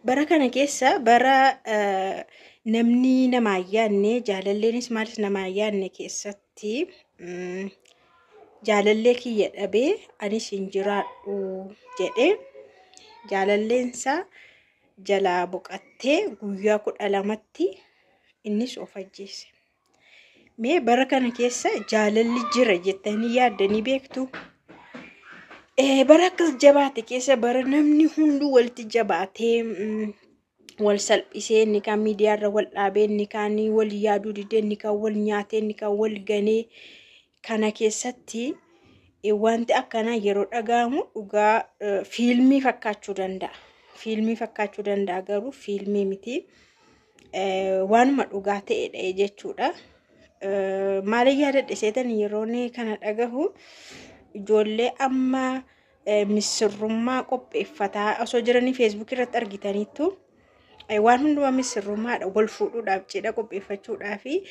Bara kana keessa bara namni namaa hin yaadne, jaalalleenis maalis namaa hin yaadne keessatti jaalallee kiyya dhabee anis hin jiraadhu jedhee jaalalleensaa jalaa boqattee guyyaa 12tti innis of ajjeese. Mee bara kana keessa jaalalli jira jettanii yaaddanii beektu? Bara akkas jabaate keessa, bara namni hunduu walitti jabaatee, wal salphisee, inni kaan miidiyaarra wal dhaabee, inni kaan wal yaaduu didee, inni kaan wal nyaatee, inni kaan wal ganee, kana keessatti wanti akkanaa yeroo dhaga'amu dhugaa fiilmii fakkaachuu danda'a. Fiilmii fakkaachuu danda'a, garuu fiilmii miti. Waanuma dhugaa ta'edha jechuudha. Maaliin yaadadhe seetan yeroo kana dhagahu? Ijoollee amma misirrummaa qopheeffataa osoo jiranii Feesbuuk irratti argitaniittu, waan hundumaa misirrummaadha, wal fuudhuudhaaf, cidha qopheeffachuudhaa fi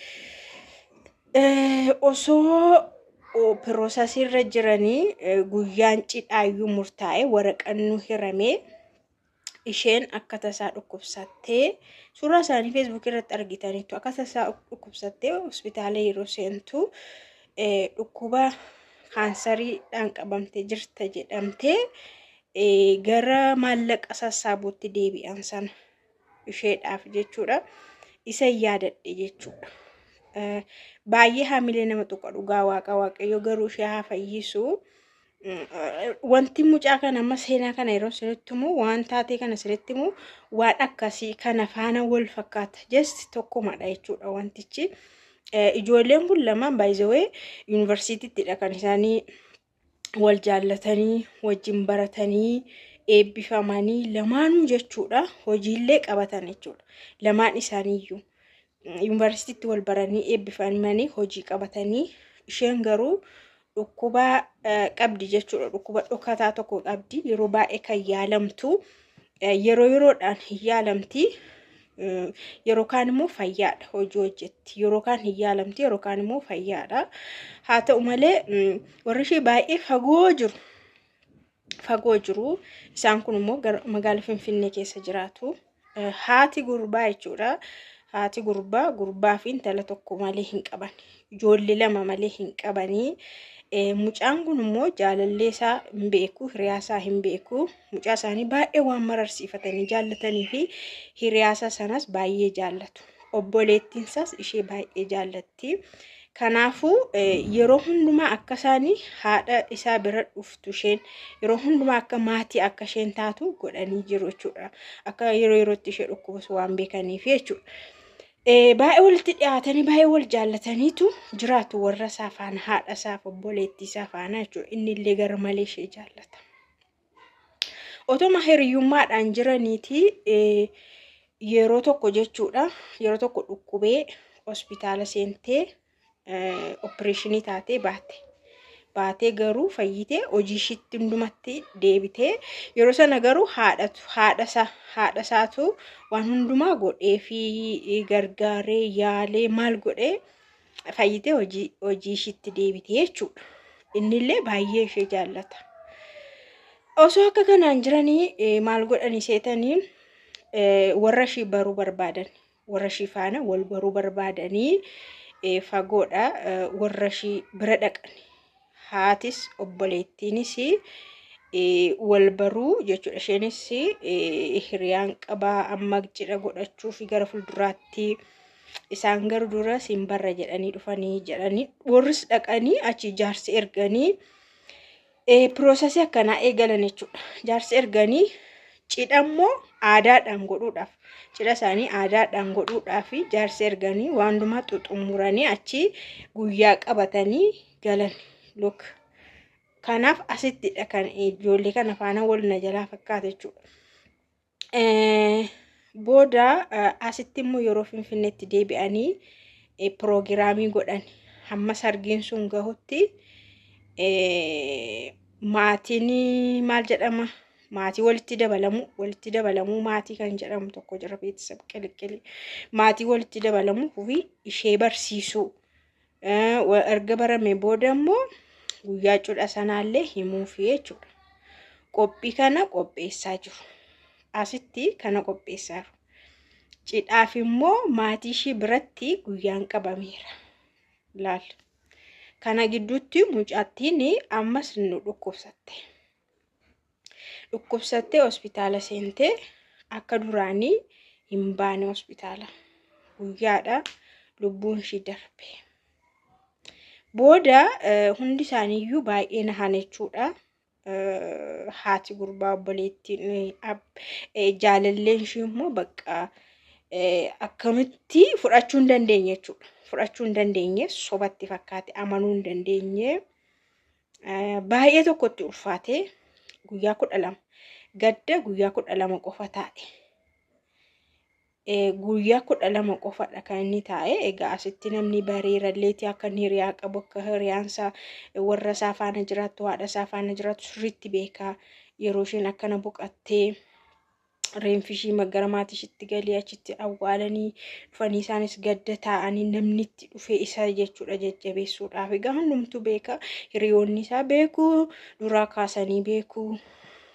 osoo processii irra jiranii, guyyaan cidhaayyuu murtaa'e, waraqannu hiramee, isheen akka tasaa dhukkubsattee, suuraa isaanii Feesbuuk irratti argitaniittu, akka tasaa dhukkubsattee hospitaala yeroo seentu dhukkuba kaansariidhaan qabamtee jirta jedhamtee gara maallaqa sassaabuutti deebi'an sana isheedhaaf jechuudha. Isa yaadadhe jechuudha. Baay'ee haamilee nama tuqa dhugaa Waaqa. Waaqayyo garuu ishee haa fayyisu. Wanti mucaa kana amma seenaa kana yeroo isinitti himu, waan taatee kana isinitti himu, waan akkasii kana faana wal fakkaata. Just tokkumadha jechuudha wantichi. Ijoolleen kun lamaan baay'ee yuunivarsiitiittidha kan isaanii wal jaallatanii, wajjin baratanii, eebbifamanii lamaanuu jechuudha, hojiillee qabatan jechuudha. Lamaan isaaniiyyuu yuunivarsiitiitti wal baranii, eebbifamanii, hojii qabatanii, isheen garuu dhukkuba qabdi jechuudha. Dhukkuba dhokataa tokko qabdi. Yeroo baay'ee kan yaalamtu, yeroo yeroodhaan hin yaalamti. Yeroo kaan immoo fayyaadha, hojii hojjetti. Yeroo kaan hin yaalamti, yeroo kaan immoo fayyaadha. Haa ta'u malee warri ishee baay'ee fagoo jiru. Fagoo jiru. Isaan kun immoo magaala Finfinnee keessa jiraatu. Haati gurbaa jechuudha. Haati gurbaa gurbaa fi intala tokko malee hin qaban. Ijoollee lama malee hin qabanii. Mucaan kun immoo jaalallee isaa hin beeku, hiriyaa isaa hin beeku. Mucaa isaanii baay'ee waan mararsiifatanii jaallatanii fi hiriyaa isaa sanas baay'ee jaallatu. Obboleettiin isaas ishee baay'ee jaallatti. Kanaafuu yeroo hundumaa akka isaanii haadha isaa bira dhuftu, isheen yeroo hundumaa akka maatii akka isheen taatu godhanii jiru jechuudha. Akka yeroo yerootti ishee dhukkubsu waan beekaniif jechuudha. Baay'ee walitti dhiyaatanii, baay'ee wal jaallataniitu jiraatu warra isaa faana, haadha isaaf obboleettii isaa faana jechuudha. Inni illee gara malee ishee jaallata. Otuma hiriyyummaadhaan jiraniiti yeroo tokko jechuudha. Yeroo tokko dhukkubee hospitaala seentee opereeshinii taatee baate. Baatee garuu fayyitee hojii ishiitti hundumatti deebitee, yeroo sana garuu haadhatu haadha isaatu waan hundumaa godhee fi gargaaree, yaalee, maal godhee, fayyitee hojii ishiitti deebitee jechuudha. Innillee baay'ee ishee jaallata. Osoo akka kanaan jiranii maal godhanii seetanii? Warra ishii baruu barbaadan, warra ishii faana wal baruu barbaadanii fagoodha warra ishii bira dhaqan. Haatis obboleettiinis wal baruu jechuudha. Isheenis hiriyaan qabaa, amma cidha godhachuu fi gara fuulduraatti isaan garuu dura siin barra jedhanii dhufanii jedhanii, warris dhaqanii achi jaarsi erganii processii akkanaa eegalan jechuudha. Jaarsi erganii cidha immoo aadaadhaan godhuudhaaf, cidha isaanii aadaadhaan godhuudhaaf jaarsi erganii, waan hundumaa xuxumuranii achi guyyaa qabatanii galan. Look, kanaaf asittidha kan ijoollee kana faana wal na jalaa fakkaata jechuudha. Booda asitti immoo yeroo Finfinneetti deebi'anii piroogiraamii godhan, hamma sargiin sun gahutti maatiin maal jedhama, maatii walitti dabalamu, walitti dabalamuu maatii kan jedhamu tokko jira, beeksisa qiliqqili, maatii walitti dabalamuu fi ishee barsiisuu, erga barame booda immoo guyyaa cidha sanaallee himuufi jechuudha. Qophii kana qopheessaa jiru. Asitti kana qopheessaaru. Cidhaaf immoo maatii ishii biratti guyyaan qabameera. Laal. Kana gidduutti mucattiin ammas nu dhukkubsatte. Dhukkubsattee hospitaala seentee akka duraanii hin baane hospitaala. Guyyaadha lubbuun ishii darbe. Booda hundi isaaniiyyuu baay'ee nahan jechuudha. Haati gurbaa, obboleettiin, jaalalleen ishii immoo bakka akkamitti fudhachuu hin dandeenye jechuudha. Fudhachuu hin dandeenye, sobatti fakkaate, amanuu hin dandeenye. Baay'ee tokkotti ulfaate. Guyyaa 12 gadda, guyyaa 12 qofa taa'e. Guyyaa 12 qofadha kan inni taa'e. Egaa asitti namni bareeralleeti akka inni hiriyaa qabu, akka hiriyaansaa warra isaa faana jiraattu, haadha isaa faana jiraattu sirriitti beekaa. Yeroo isheen akkana boqattee reenfi ishii gara maatii ishiitti galee achitti awwaalanii dhufanii isaanis gadda taa'anii namni itti dhufee isa jechuudha jajjabeessuudhaaf. Egaa hundumtuu beeka, hiriyoonni isaa beeku, duraa kaasanii beeku.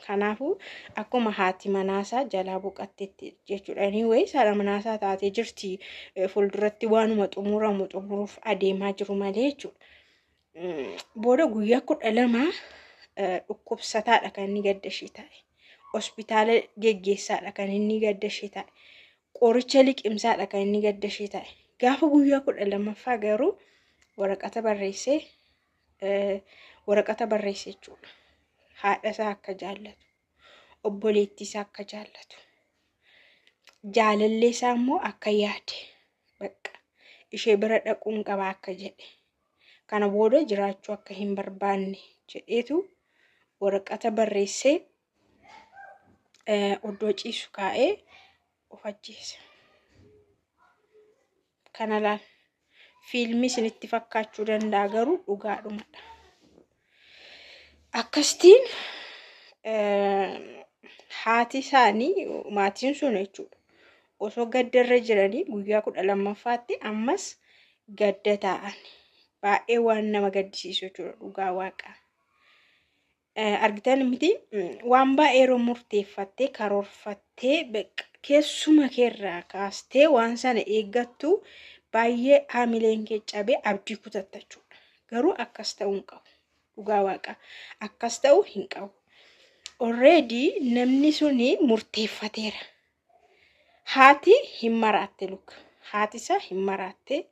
Kanaafuu akkuma haati manaasaa jalaa boqatteetti jechuudha. Anyway, haadha manaasaa taatee jirti, fuulduratti waanuma xumuramu xumuruuf adeemaa jiru malee jechuudha. Booda guyyaa 12 dhukkubsataadha kan inni gadda ishee taa'e. Hospitaala geggeessaadha kan inni gadda ishee taa'e. Qoricha liqimsaadha kan inni gadda ishee taa'e. Gaafa guyyaa 12ffaa garuu waraqata barreessee, waraqata barreesse jechuudha. Haadha isaa akka jaallatu, obboleettii isaa akka jaallatu, jaalallee isaa immoo akka yaade, bakka ishee bira dhaquun qaba akka jedhe, kana booda jiraachuu akka hin barbaanne jedheetu waraqata barreessee oddoo ciisu kaa'ee of ajjeese. Kana laal, fiilmii isinitti fakkaachuu danda'a, garuu dhugaadhumadha. Akkasitiin haati isaanii, maatiin sun jechuudha, osoo gaddarra jiranii guyyaa 12ffaatti ammas gadda taa'an. Baay'ee waan nama gaddisiisu jechuudha, dhugaa waaqaa. Argitan miti, waan baay'ee yeroo murteeffattee karoorfattee keessuma keerraa kaastee waan sana eeggattu baay'ee haamileen kee cabee abdii kutatta jechuudha. Garuu akkas ta'uu hin qabu. Dhugaa waaqaa akkas ta'uu hin qabu. Already namni suni murteeffateera. Haati hin maraatte luka. Haati isaa hin maraatte.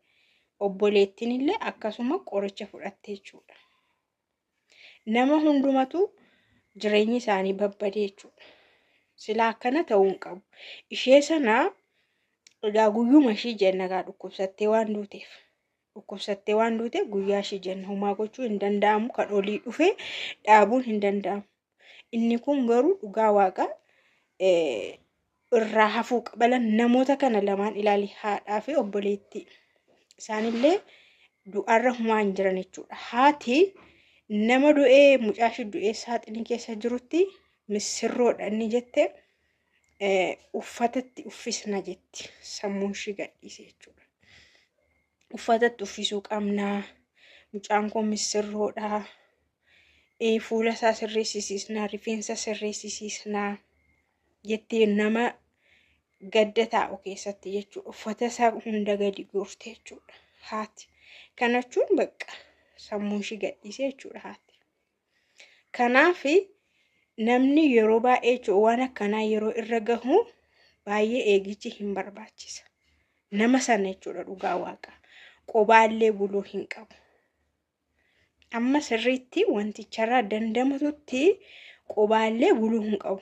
Obboleettiin illee akkasuma qoricha fudhatte jechuudha. Nama hundumatu jireenyi isaanii babbadee jechuudha. Silaa akkana ta'uu hin qabu. Ishee sana egaa guyyuma ishii jenna egaa, dhukkubsattee waan duuteef. Dhukkubsattee waan duuteef guyyaa ishii jenna, homaa gochuu hin danda'amu, kan olii dhufe dhaabuun hin danda'amu. Inni kun garuu dhugaa waaqa irraa hafuu qabalan. Namoota kana lamaan ilaali, haadhaa fi obboleettii. Isaanillee du'arra humaa hin jiran jechuudha. Haati nama du'ee, mucaa ishii du'ee saaxinii keessa jirutti misirroodha inni jette, uffatatti uffisna jetti, sammuun ishii gadhiise jechuudha. Uffatatti uffisuu qabnaa, mucaan kun misirroodha. Fuula isaa sirreessisiisnaa, rifeensa sirreessisiisnaa jettee nama gadda taa'u keessatti jechuudha. Uffata isaa hunda gadi guurte jechuudha haati. Kana jechuun bakka sammuun ishii gadhiise jechuudha haati. Kanaaf namni yeroo baay'ee jechuudha waan akkanaa yeroo irra gahu baay'ee eegichi hin barbaachisa. Nama sana jechuudha, dhugaa waaqa. Qobaallee buluu hin qabu. Amma sirriitti wanticharraa dandamatutti qobaallee buluu hin qabu.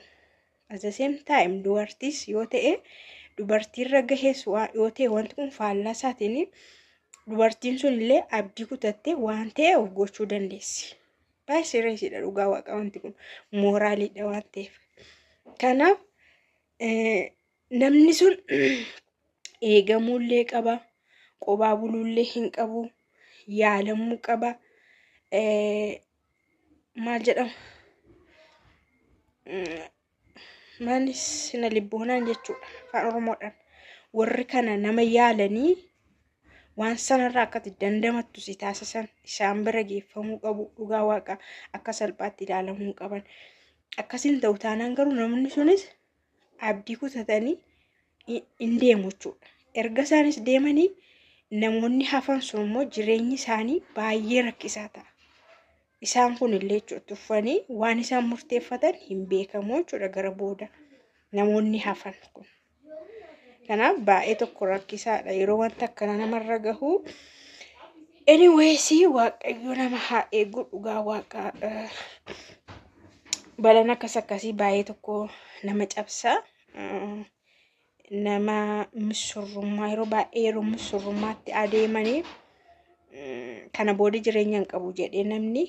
At the same time dubartiis yoo ta'e, dubartiirra gahees yoo ta'e, wanti kun faallaa isaatiin dubartiin sun illee abdii kutattee waan ta'e of gochuu dandeessi. Baay'ee sirriidha, dhugaa waaqa, wanti kun mooraaliidha waan ta'eef. Kanaaf namni sun eegamuullee qaba, qobaa buluullee hin qabu, yaalamuu qaba. Maal jedhama? Maalis sina libboonaan jechuudha afaan Oromoodhaan. Warri kana nama yaalanii waan sanarraa akkati dandamattu si taasisan isaan bira geeffamuu qabu, dhugaa waaqa akka salphaatti ilaalamuu hin qaban. Akkasiin ta'u taanaan garuu namni sunis abdii kutatanii hin deemu jechuudha. Erga isaanis deemanii namoonni hafan sun immoo jireenyi isaanii baay'ee rakkisaa ta'a. Isaan kun illee jechuudha tuffanii waan isaan murteeffatan hin beekamu jechuudha gara booda namoonni hafan kun. Kanaaf baay'ee tokko rakkisaadha yeroo wanta akkana namarra gahu. Anyways, Waaqayyo nama haa eegu, dhugaa Waaqa balaan akkas akkasii baay'ee tokko nama cabsa. Nama misirrummaa yeroo baay'ee yeroo misirrummaatti adeemanii kana booda jireenya hin qabu jedhee namni